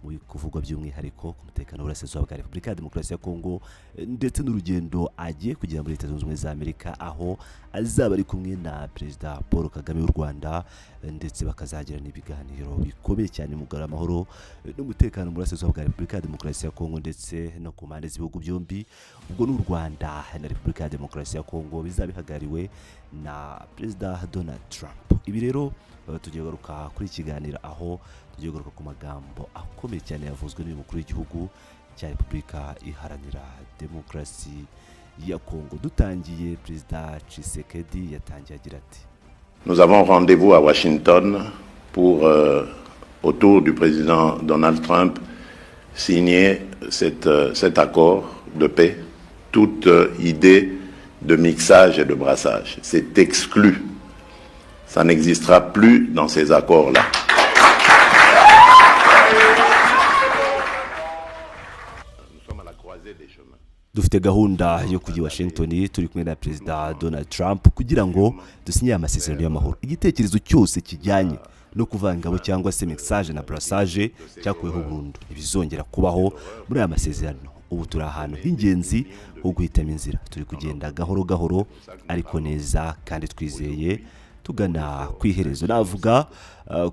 Mu kuvugwa by'umwihariko ku mutekano w'Uburasirazuba bwa Repubulika ya Demokarasi ya Kongo, ndetse n'urugendo agiye kugera muri Leta Zunze Ubumwe za Amerika, aho azaba ari kumwe na Perezida Paul Kagame w'u Rwanda, ndetse bakazagirana ibiganiro bikomeye cyane mu kugarura amahoro n'umutekano mu Burasirazuba bwa Repubulika ya Demokarasi ya Kongo, ndetse no ku mpande z'ibihugu byombi. Ubwo n'u Rwanda na Repubulika ya Demokarasi ya Kongo bizaba bihagarariwe na Perezida Donald Trump. Ibi rero tugiye kugaruka kuri iki kiganiro, aho tugiye kugaruka ku magambo akomeye cyane yavuzwe n'uyu mukuru w'igihugu cya Repubulika Iharanira Demokarasi ya Kongo. Dutangiye, Perezida Tshisekedi yatangiye agira ati: Nous avons rendez-vous à Washington pour, autour du président Donald Trump, signer cet accord de paix. Toute idée de mixage et de brassage, c'est exclu. Ça n'existera plus dans ces accords-là. Nous sommes à la croisée des chemins. Dufite gahunda yo kujya i Washington turi kumwe na Perezida Donald Trump kugira ngo dusinye aya masezerano y'amahoro. Igitekerezo cyose kijyanye no kuvanga ingabo cyangwa se mixage na brassage cyakuweho burundu, ntibizongera kubaho muri aya masezerano. Ubu turi ahantu h'ingenzi ho guhitamo inzira. Turi kugenda gahoro gahoro ariko neza kandi twizeye, tugana ku iherezo, navuga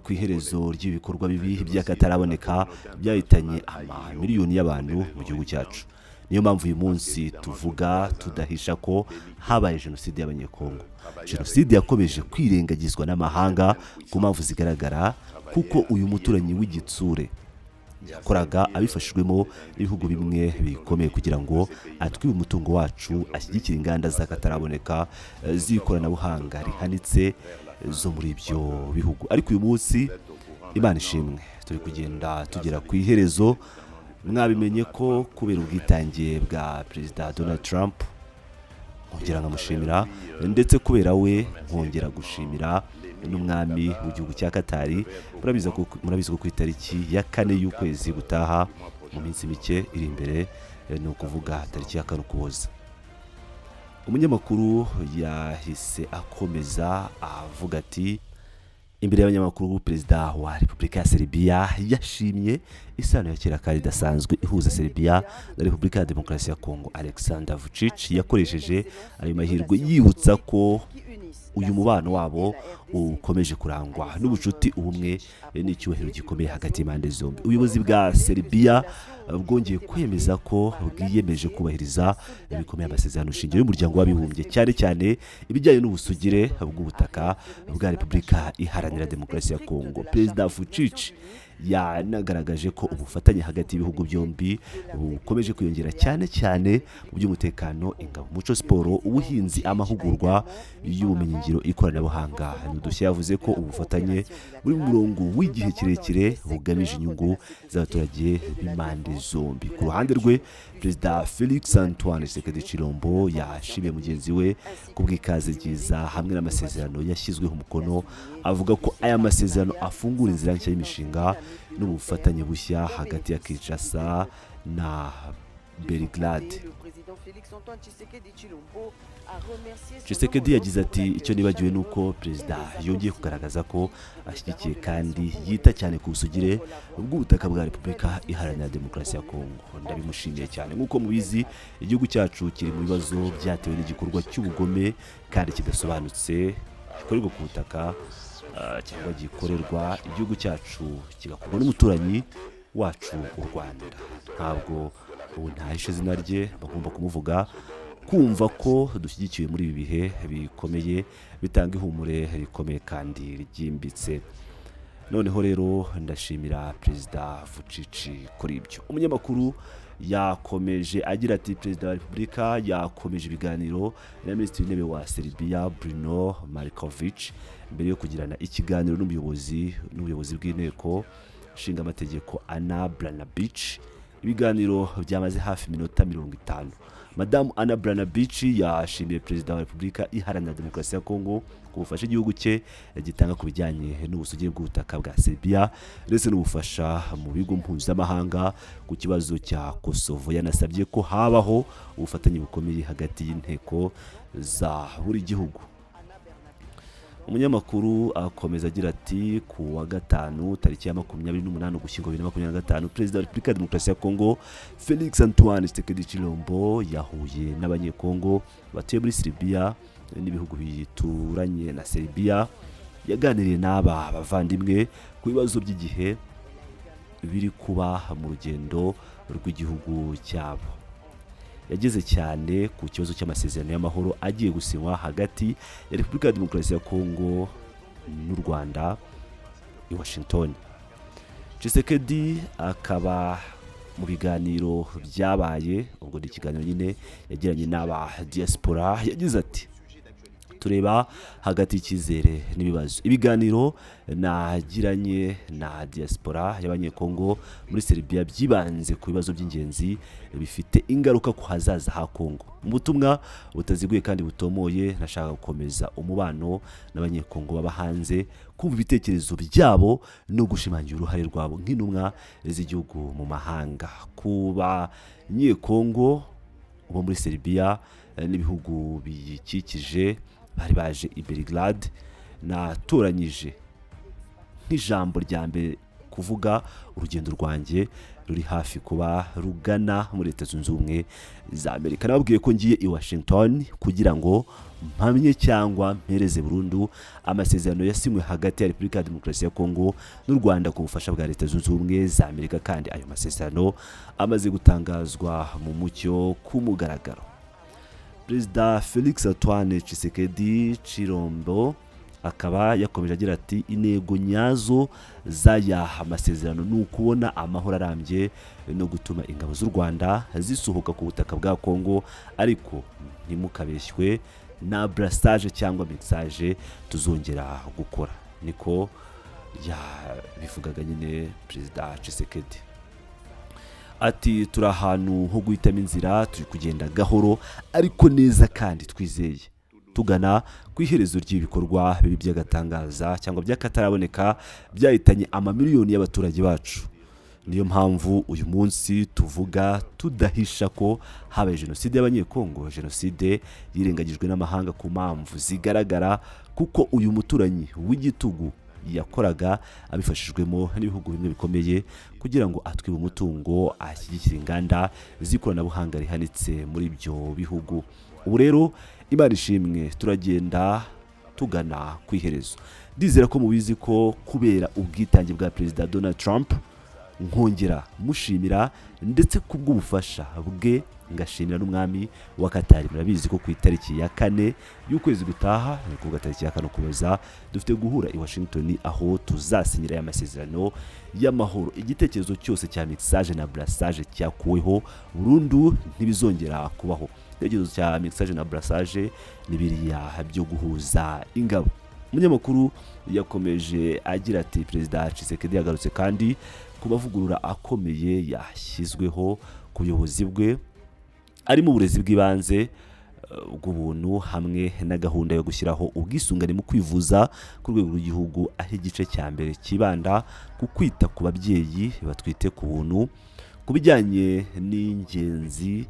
ku iherezo ry'ibikorwa bibi by'akataraboneka byahitanye amamiliyoni y'abantu mu gihugu cyacu. Niyo mpamvu uyu munsi tuvuga tudahisha ko habaye jenoside y'Abanyekongo, jenoside yakomeje kwirengagizwa n'amahanga ku mpamvu zigaragara, kuko uyu muturanyi w'igitsure yakoraga abifashijwemo n'ibihugu bimwe bikomeye kugira ngo atwibe umutungo wacu, ashyigikire inganda z'akataraboneka z'ikoranabuhanga rihanitse zo muri ibyo bihugu. Ariko uyu munsi, Imana ishimwe, turi kugenda tugera ku iherezo. Mwabimenye ko kubera ubwitange bwa Perezida Donald Trump, nkongera nkamushimira, ndetse kubera we nkongera gushimira n'umwami w'igihugu cya Katari. Murabizi ko ku itariki ya 4 y'ukwezi gutaha, mu minsi mike iri imbere, ni ukuvuga tariki ya 4 Ukuboza. Umunyamakuru yahise akomeza avuga ati: Imbere y'abanyamakuru, Perezida wa Repubulika ya Serbia yashimye isano ya kera kandi idasanzwe ihuza Serbia na Repubulika ya Demokarasi ya Kongo. Alexander Vucic yakoresheje ayo mahirwe yibutsa ko uyu mubano wabo ukomeje kurangwa n'ubucuti, ubumwe n'icyubahiro gikomeye hagati y'impande zombi. Ubuyobozi bwa Serbia bwongeye kwemeza ko bwiyemeje kubahiriza bikomeye amasezerano shingiro y'Umuryango w'Abibumbye, cyane cyane ibijyanye n'ubusugire bw'ubutaka bwa Repubulika Iharanira Demokarasi ya Kongo. Perezida Vucic yanagaragaje ko ubufatanye hagati y'ibihugu byombi bukomeje kwiyongera, cyane cyane mu by'umutekano, ingabo, umuco, siporo, ubuhinzi, amahugurwa y'ubumenyingiro, ikoranabuhanga n'udushya. Yavuze ko ubufatanye buri mu murongo w'igihe kirekire bugamije inyungu z'abaturage b'impande zombi. Ku ruhande rwe, Perezida Felix Antoine Tshisekedi Tshilombo yashimiye mugenzi we ku bw'ikaze ryiza hamwe n'amasezerano yashyizweho umukono, avuga ko aya masezerano afungura inzira nshya y'imishinga n'ubufatanye bushya hagati ya Kinshasa na Belgrade. Tshisekedi yagize ati: "Icyo nibagiwe ni uko perezida yongeye kugaragaza ko ashyigikiye kandi yita cyane ku busugire bw'ubutaka bwa Repubulika Iharanira Demokarasi ya Kongo. Ndabimushimiye cyane. Nk'uko mubizi, igihugu cyacu kiri mu bibazo byatewe n'igikorwa cy'ubugome kandi kidasobanutse gikorerwa ku butaka cyangwa gikorerwa igihugu cyacu, kigakorwa n'umuturanyi wacu u Rwanda. Ntabwo ubu ntahishe izina rye, bagomba kumuvuga. Kumva ko dushyigikiwe muri ibi bihe bikomeye bitanga ihumure rikomeye kandi ryimbitse. Noneho rero ndashimira Perezida Vucic kuri ibyo." Umunyamakuru yakomeje agira ati: Perezida wa Repubulika yakomeje ibiganiro na Minisitiri w'Intebe wa Serbia Bruno Markovic mbere yo kugirana ikiganiro n'ubuyobozi bw'Inteko Nshingamategeko Ana Brnabic, ibiganiro byamaze hafi iminota 50. Madamu Ana Brnabic yashimiye Perezida wa Repubulika Iharanira Demokarasi ya Kongo ku bufasha igihugu cye gitanga ku bijyanye n'ubusugire bw'ubutaka bwa Serbia, ndetse n'ubufasha mu bigo mpuzamahanga ku kibazo cya Kosovo. Yanasabye ko habaho ubufatanye bukomeye hagati y'inteko za buri gihugu. Umunyamakuru akomeza agira ati: "Ku wa gatanu, tariki ya 28 Ugushyingo 2025, Perezida wa Repubulika ya Demokarasi ya Kongo Felix Antoine Tshisekedi Tshilombo yahuye n'Abanyekongo batuye muri Serbia n'ibihugu bituranye na Serbia. Yaganiriye n'aba bavandimwe ku bibazo by'igihe biri kuba mu rugendo rw'igihugu cyabo. Yageze cyane ku kibazo cy'amasezerano y'amahoro agiye gusinywa hagati ya Repubulika ya Demokarasi ya Kongo n'u Rwanda i Washington." Tshisekedi akaba mu biganiro byabaye, ubwo ni ikiganiro nyine yagiranye n'aba diaspora, yagize ati: "Tureba hagati y'icyizere n'ibibazo. Ibiganiro nagiranye na diaspora y'Abanyekongo muri Serbia byibanze ku bibazo by'ingenzi bifite ingaruka ku hazaza ha Kongo. Mu butumwa butaziguye kandi butomoye, nashaka gukomeza umubano n'Abanyekongo baba hanze, kumva ibitekerezo byabo no gushimangira uruhare rwabo nk'intumwa z'igihugu mu mahanga. Ku Banyekongo bo muri Serbia n'ibihugu biyikikije bari baje i Belgrade, natoranyije nk'ijambo rya mbere kuvuga urugendo rwanjye ruri hafi kuba rugana muri Leta Zunze Ubumwe za Amerika. Nababwiye ko ngiye i Washington kugira ngo mpamye cyangwa mpereze burundu amasezerano yasinywe hagati ya Repubulika ya Demokarasi ya Kongo n'u Rwanda ku bufasha bwa Leta Zunze Ubumwe za Amerika, kandi ayo masezerano amaze gutangazwa mu mucyo ku mugaragaro." Perezida Felix Antoine Tshisekedi Tshilombo akaba yakomeje agira ati: "Intego nyazo z'aya masezerano ni ukubona amahoro arambye no gutuma ingabo z'u Rwanda zisohoka ku butaka bwa Kongo, ariko ntimukabeshywe na brassage cyangwa mixage tuzongera gukora." Niko yabivugaga nyine Perezida Tshisekedi. Ati: "Turi ahantu ho guhitamo inzira, turi kugenda gahoro ariko neza kandi twizeye, tugana ku iherezo ry'ibikorwa bibi by'agatangaza cyangwa by'akataraboneka byahitanye amamiliyoni y'abaturage bacu. Niyo mpamvu uyu munsi tuvuga tudahisha ko habaye jenoside y'Abanyekongo, jenoside yirengagijwe n'amahanga ku mpamvu zigaragara, kuko uyu muturanyi w'igitugu yakoraga abifashijwemo n'ibihugu bimwe bikomeye kugira ngo atwibe umutungo, ashyigikire inganda z'ikoranabuhanga rihanitse muri ibyo bihugu. Ubu rero, Imana ishimwe, turagenda tugana ku iherezo. Ndizera ko mubizi ko kubera ubwitange bwa Perezida Donald Trump, nkongera mushimira, ndetse kubw'ubufasha bwe ngashimira n'umwami wa Katari. Murabizi ko ku itariki ya 4 y'ukwezi gutaha, ni ukuvuga tariki ya 4 Ukuboza, dufite guhura i Washington aho tuzasinyira aya masezerano y'amahoro. Igitekerezo cyose cya mixage na brassage cyakuweho burundu, ntibizongera kubaho." Igitekerezo cya mixage na brassage ni biriya byo guhuza ingabo. Umunyamakuru yakomeje agira ati: "Perezida Tshisekedi yagarutse kandi ku mavugurura akomeye yashyizweho ku buyobozi bwe, arimo uburezi bw'ibanze bw'ubuntu hamwe na gahunda yo gushyiraho ubwisungane mu kwivuza ku rwego rw'igihugu, aho igice cya mbere cyibanda ku kwita ku babyeyi batwite ku buntu. Ku bijyanye n'ingenzi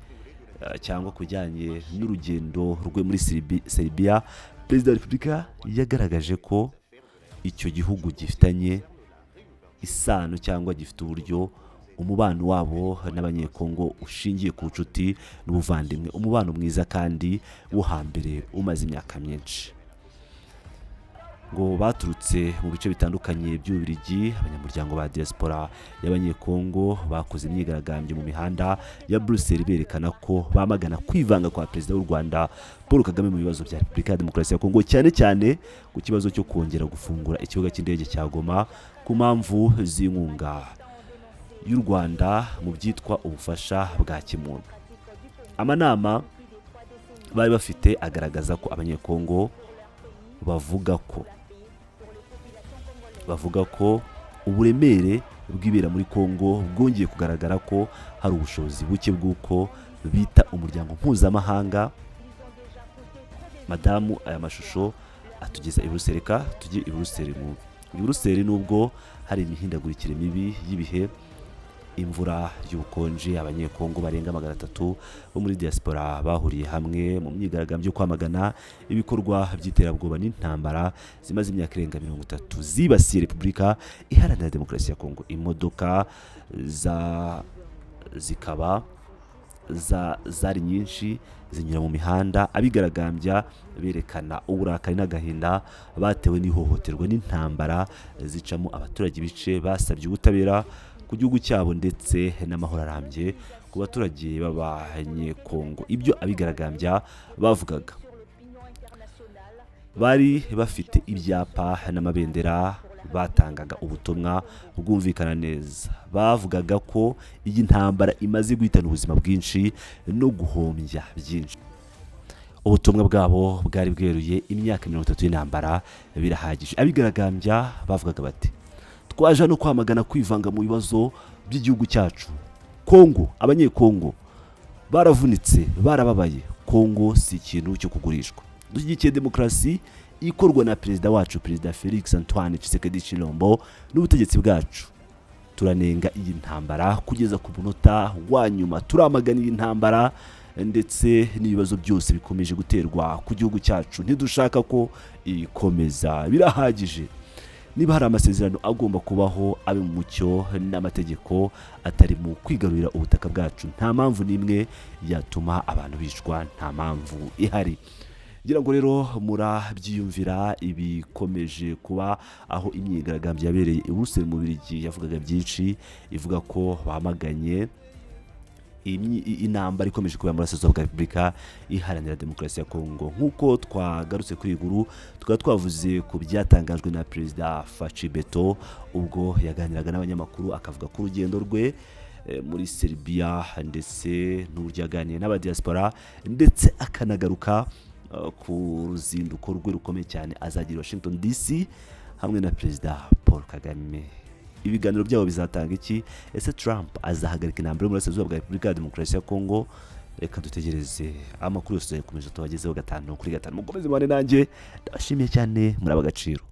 cyangwa ku bijyanye n'urugendo rwe muri Serbia, Perezida wa Repubulika yagaragaje ko icyo gihugu gifitanye isano cyangwa gifite uburyo umubano wabo n'Abanyekongo ushingiye ku bucuti n'ubuvandimwe, umubano mwiza kandi wo hambere umaze imyaka myinshi." Ngo baturutse mu bice bitandukanye by'Ububiligi, abanyamuryango ba diaspora y'Abanyekongo bakoze imyigaragambyo mu mihanda ya Bruxelles berekana ko bamagana kwivanga kwa Perezida w'u Rwanda Paul Kagame mu bibazo bya Repubulika ya Demokarasi ya Kongo, cyane cyane ku kibazo cyo kongera gufungura ikibuga cy'indege cya Goma ku mpamvu z'inkunga y'u Rwanda mu byitwa ubufasha bwa kimuntu. Amanama bari bafite agaragaza ko Abanyekongo bavuga ko uburemere bw'ibera muri Kongo bwongeye kugaragara, ko hari ubushobozi buke bw'uko bita umuryango mpuzamahanga. Madamu, aya mashusho atugeza i Buruseli. Reka tujye i Buruseli. Mu i Buruseli, nubwo hari imihindagurikire mibi y'ibihe. Imvura y'ubukonje, Abanyekongo barenga 300 bo muri diaspora bahuriye hamwe mu myigaragambyo yo kwamagana ibikorwa by'iterabwoba n'intambara zimaze imyaka irenga 30 zibasiye Repubulika Iharanira Demokarasi ya Kongo. Imodoka za zikaba zari nyinshi zinyura mu mihanda, abigaragambya berekana uburakari n'agahinda batewe n'ihohoterwa n'intambara zicamo abaturage ibice. Basabye ubutabera ku gihugu cyabo ndetse n'amahoro arambye ku baturage b'Abanyekongo. Ibyo abigaragambya bavugaga, bari bafite ibyapa n'amabendera, batangaga ubutumwa bwumvikana neza. Bavugaga ko iyi ntambara imaze guhitana ubuzima bwinshi no guhombya byinshi. Ubutumwa bwabo bwari bweruye: imyaka 30 y'intambara birahagije. Abigaragambya bavugaga bati: "Twaje no kwamagana kwivanga mu bibazo by'igihugu cyacu Kongo. Abanyekongo baravunitse, barababaye. Kongo si ikintu cyo kugurishwa. Dushyigikiye demokarasi ikorwa na perezida wacu, Perezida Felix Antoine Tshisekedi Tshilombo, n'ubutegetsi bwacu. Turanenga iyi ntambara kugeza ku munota wa nyuma. Turamagana iyi ntambara ndetse n'ibibazo byose bikomeje guterwa ku gihugu cyacu. Ntidushaka ko ikomeza, birahagije. Niba hari amasezerano agomba kubaho, abe mu mucyo n'amategeko, atari mu kwigarurira ubutaka bwacu. Nta mpamvu n'imwe yatuma abantu bicwa, nta mpamvu ihari." Ngira ngo rero murabyiyumvira ibikomeje kuba, aho imyigaragambyo yabereye i Buruseli mu Bubiligi yavugaga byinshi, ivuga ko bamaganye intambara ikomeje kubera mu burasirazuba bwa Repubulika Iharanira Demokarasi ya Kongo. Nk'uko twagarutse kuri iyi nkuru, tukaba twavuze ku byatangajwe na Perezida Fatshi Béton ubwo yaganiraga n'abanyamakuru, akavuga ko urugendo rwe muri Serbia ndetse n'uburyo yaganiye n'abadiaspora, ndetse akanagaruka ku ruzinduko rwe rukomeye cyane azagira i Washington DC hamwe na Perezida Paul Kagame. Ibiganiro byabo bizatanga iki? Ese Trump azahagarika intambara yo mu burasirazuba bwa Repubulika ya Demokarasi ya Kongo? Reka dutegereze amakuru yose, tuzakomeza tubagezeho gatanu kuri gatanu. Mukomeze mubane nanjye, ndabashimiye cyane, muri ab'agaciro.